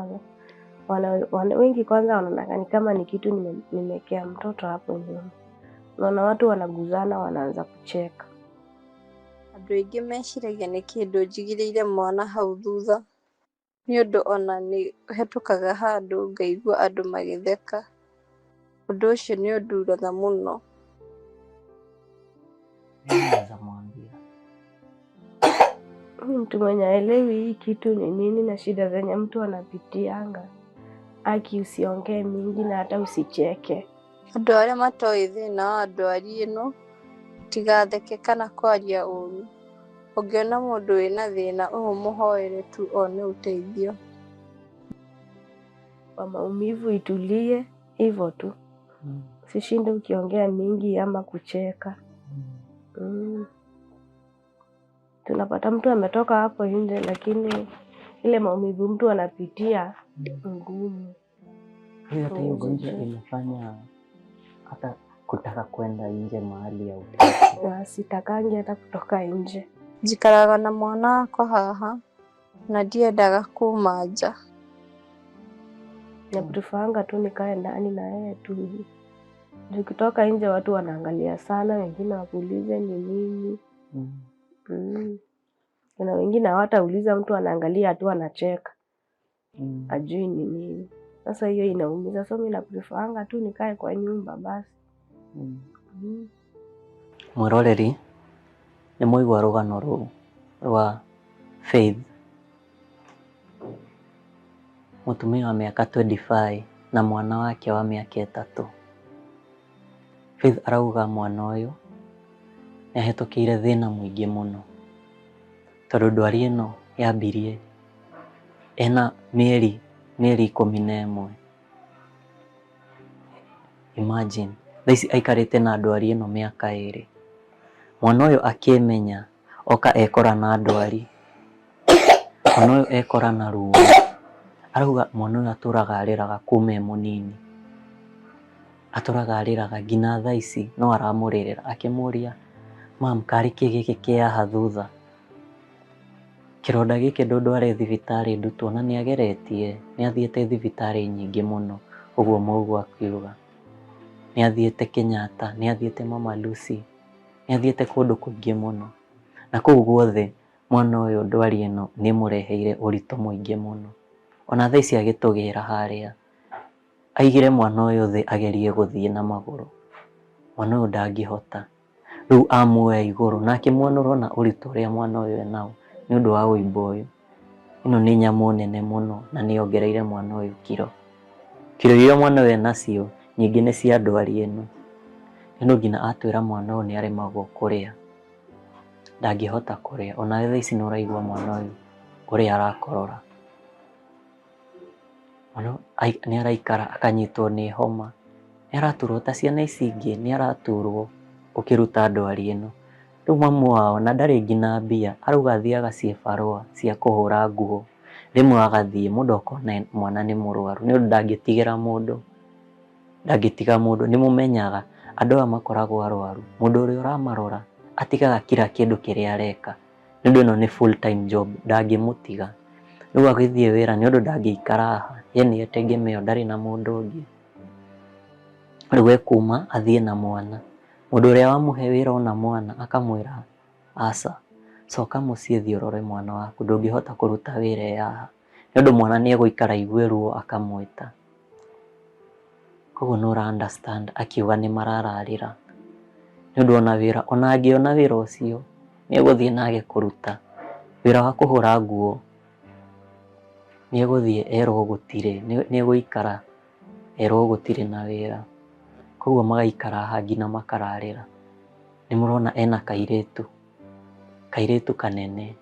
wengi kwanza wanaona ni kama ni kitu nimekea mtoto hapo nyuma. Unaona watu wanaguzana wanaanza kucheka. Andũ aingĩ meciragia nĩ kĩndũ njigĩrĩire mwana hau thutha nĩ ũndũ ona nĩ hetũkaga handũ ngaigua andũ magĩtheka. Ũndũ ũcio nĩ ũnduraga mũno. Naweza mwambia Mtu mwenye haelewi hii kitu ni nini na shida zenye mtu anapitianga, aki usiongee mingi na hata usicheke. Andũ arĩa matoĩ thĩna wa ndwari ĩno tigatheke kana kwaria ũru. Ũngĩona mũndũ wĩna thĩna ũyũ mũhoere tu one ũteithio. Kwa maumivu itulie hivyo tu, usishinde ukiongea mingi ama kucheka. Tunapata mtu ametoka hapo nje, lakini ile maumivu mtu anapitia ngumu. Hiyo hata hiyo ugonjwa imefanya hata kutaka kwenda nje mahali ya utaki. Sitakangi hata kutoka nje. Njikaraga na mwana wakwa haha na ndiendaga kuma nja. Na preferanga tu nikae ndani na yeye tu. Ukitoka nje watu wanaangalia sana, wengine wakuulize ni nini. Kuna wengine hawatauliza, mtu anaangalia tu anacheka. Ajui ni nini. Sasa hiyo inaumiza. So mimi na preferanga tu nikae kwa nyumba basi. Mwiroreri nĩ mwaigua rũgano rũu rwa Faith, mũtumia wa mĩaka 25 na mwana wake wa mĩaka 3. Faith arauga mwana ũyũ nĩ ahĩtũkĩire thĩna mũingĩ mũno tondũ ndwari ĩno yambirie ena mĩeri 11. Imagine thaa ici aikarĩte na ndwari ĩno mĩaka 2. Mwana ũyũ akĩmenya oka ekora na ndwari, mwana ũyũ ekora na ruo. Arauga mwana ũyũ atũraga arĩraga kuma e mũnini, atũraga arĩraga nginya thaa ici no aramũrĩrĩra akĩmũria, mam, karĩ kĩ gĩkĩ kĩ haha thutha? Kĩronda gĩkĩ ndũndware thibitarĩ ndutwo, na nĩageretie, nĩathiĩte thibitarĩ nyingĩ mũno ũguo mwaigua akiuga. Nĩathiĩte Kenyatta, nĩathiĩte Mama Lucy, nĩathiĩte kũndũ kũingĩ mũno, na kũu guothe mwana ũyũ ndwari ĩno nĩĩmũreheire ũritũ mũingĩ mũno. Ona thaa ici agĩtũgĩra harĩa aigire mwana ũyũ thĩ agerie gũthiĩ na magũrũ, mwana ũyũ ndangĩhota. Rĩu amuoya igũrũ nake mwana ũrona ũritũ ũrĩa mwana ũyũ enao nĩ ũndũ wa ũimbo ũyũ. Ĩno nĩ nyamũ nene mũno na nĩyongereire mwana ũyũ kiro. Kiro iria mwana ũyũ enacio nyingĩ nĩ cia ndwari ĩno. Nĩ nginya atwĩra mwana ũyũ nĩ aremagwo kũrĩa, ndangĩhota kũrĩa. Ona thaa ici nĩ ũraigua mwana ũyũ ũrĩa arakorora. Mwana nĩ araikara akanyitwo nĩ homa, nĩ araturwo ta ciana ici ingĩ, nĩ araturwo ũkĩruta ndwari ĩno. Rĩu mamu wao na ndarĩ nginya mbia, arauga athiaga ciĩbarũa cia kũhũra nguo, rĩmwe agathiĩ mũndũ akona mwana nĩ mũrwaru nĩ ũndũ ndangĩtigĩra mũndũ, ndangĩtiga mũndũ. Nĩ mũmenyaga andũ aya makoragwo arwaru, mũndũ ũrĩa ũramarora atigaga kila kĩndũ kĩrĩa areka nĩ Nĩ ũndũ ĩno nĩ full time job, ndangĩmũtiga. Rĩu agĩthiĩ wĩra nĩ ũndũ ndangĩikara haha, ye nĩye tegemeo, ndarĩ na mũndũ ũngĩ. Rĩu ekuma athiĩ na mwana. Mũndũ ũrĩa wamũhe wĩra ona mwana akamwĩra aca, coka mũciĩ thiĩ ũrore mwana waku, ndũngĩhota kũruta wĩra e haha. Nĩ ũndũ mwana nĩ egũikara aigue ruo akamwĩta. Koguo nĩ ũra understand akiuga nĩ marararĩra. Nĩ ũndũ ona wĩra, ona angĩona wĩra ũcio, nĩ egũthiĩ na age kũruta. Wĩra wa kũhũra nguo, nĩ egũthiĩ erwo gũtirĩ, nĩ egũikara erwo gũtirĩ na wĩra. Koguo magaikara haha nginya makararĩra. Nĩ mũrona ena kairĩtu, kairĩtu kanene.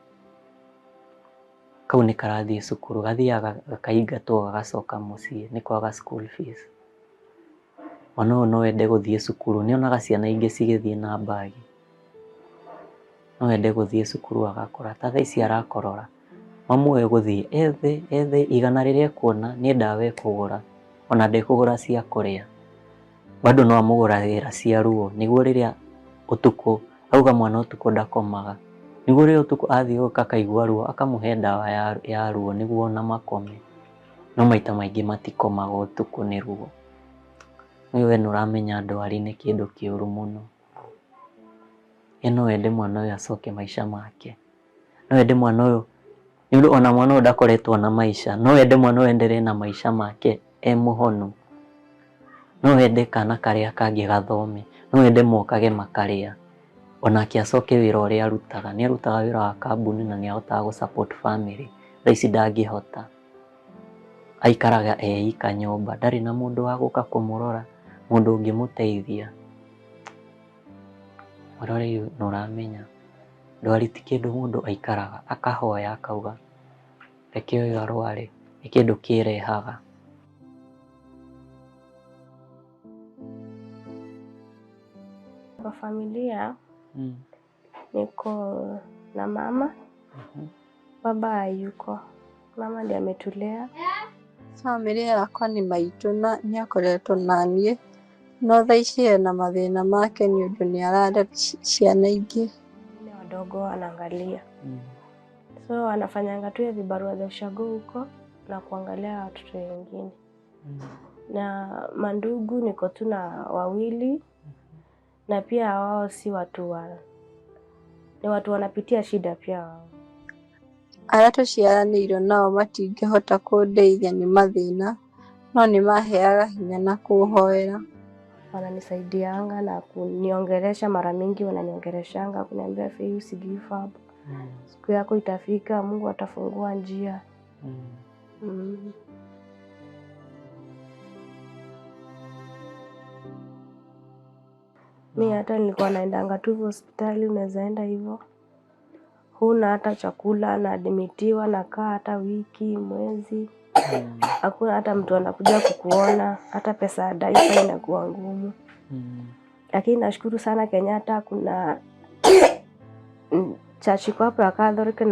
Kau nĩ karathiĩ cukuru, gathiaga gakaingatwo gagacoka mũciĩ nĩ kwaga school fees. Mwana ũyũ no ende gũthiĩ cukuru, nĩ onaga ciana ingĩ cigĩthiĩ na mbagi. No ende gũthiĩ cukuru agakora, ta thaa ici arakorora. Mamu egũthiĩ ethe ethe igana rĩrĩa ekuona nĩ ndawa ekũgũra, ona ndekũgũra cia kũrĩa. Bado no amũgũragĩra cia ruo nĩguo rĩrĩa ũtukũ auga mwana ũtukũ ndakomaga, nĩguo rĩrĩa ũtukũ athiĩ gũka akaigua ruo akamũhe ndawa ya ruo nĩguo ona makome. No maita maingĩ matikomaga ũtukũ nĩ ruo. Rĩu we nĩ ũramenya ndwari nĩ kĩndũ kĩũru mũno. Ye no ende mwana ũyũ acoke maica make. No ende mwana ũyũ, nĩ ũndũ ona mwana ũyũ ndakoretwo na maica, no ende mwana ũyũ endelee na maica make e mũhonu. No ende kana karĩa kangĩ gathome, no ende mokage makarĩa, onake acoke wĩra ũrĩa arutaga. Nĩ arutaga wĩra wa kambuni na nĩ ahotaga gũ support family, thaa ici ndangĩhota. Aikaraga e ika nyũmba, ndarĩ na mũndũ wa gũka kũmũrora, mũndũ ũngĩmũteithia. Mwĩroreri nĩ ũramenya, ndwari ti kĩndũ mũndũ aikaraga akahoya akauga reke ũyũ arware, nĩ kĩndũ kĩrehaga. Kwa familia niko na mama, baba hayuko. Mama ndiye ametulea. Bamĩrĩ yakwa nĩ maitũ na nĩ akoretwo naniĩ, no thaa ici ena mathĩna make nĩ ũndũ nĩ ararera ciana ingĩ. Wengine wadogo anaangalia. So anafanyanga tu ya vibarua za ushago huko na kuangalia watoto wengine. Na mandugu niko tu na wawili, na pia wao si watu wa, ni watu wanapitia shida pia wao. Arĩa tũciaranĩirwo nao matingĩhota kũndeithia nĩ mathĩna, no nĩ maheaga hinya na kũhoera. Wananisaidianga na kuniongelesha, mara mingi wananiongeleshanga kuniambia, Faye, usi give up. Siku yako itafika, Mungu atafungua njia. Mi hata nilikuwa naendanga tu hivyo hospitali, unaweza enda hivyo, huna hata chakula, naadmitiwa, nakaa hata wiki, mwezi, hakuna hata mtu anakuja kukuona, hata pesa ya diaper inakuwa ngumu. Lakini nashukuru sana Kenyatta, kuna church iko hapo ya Catholic na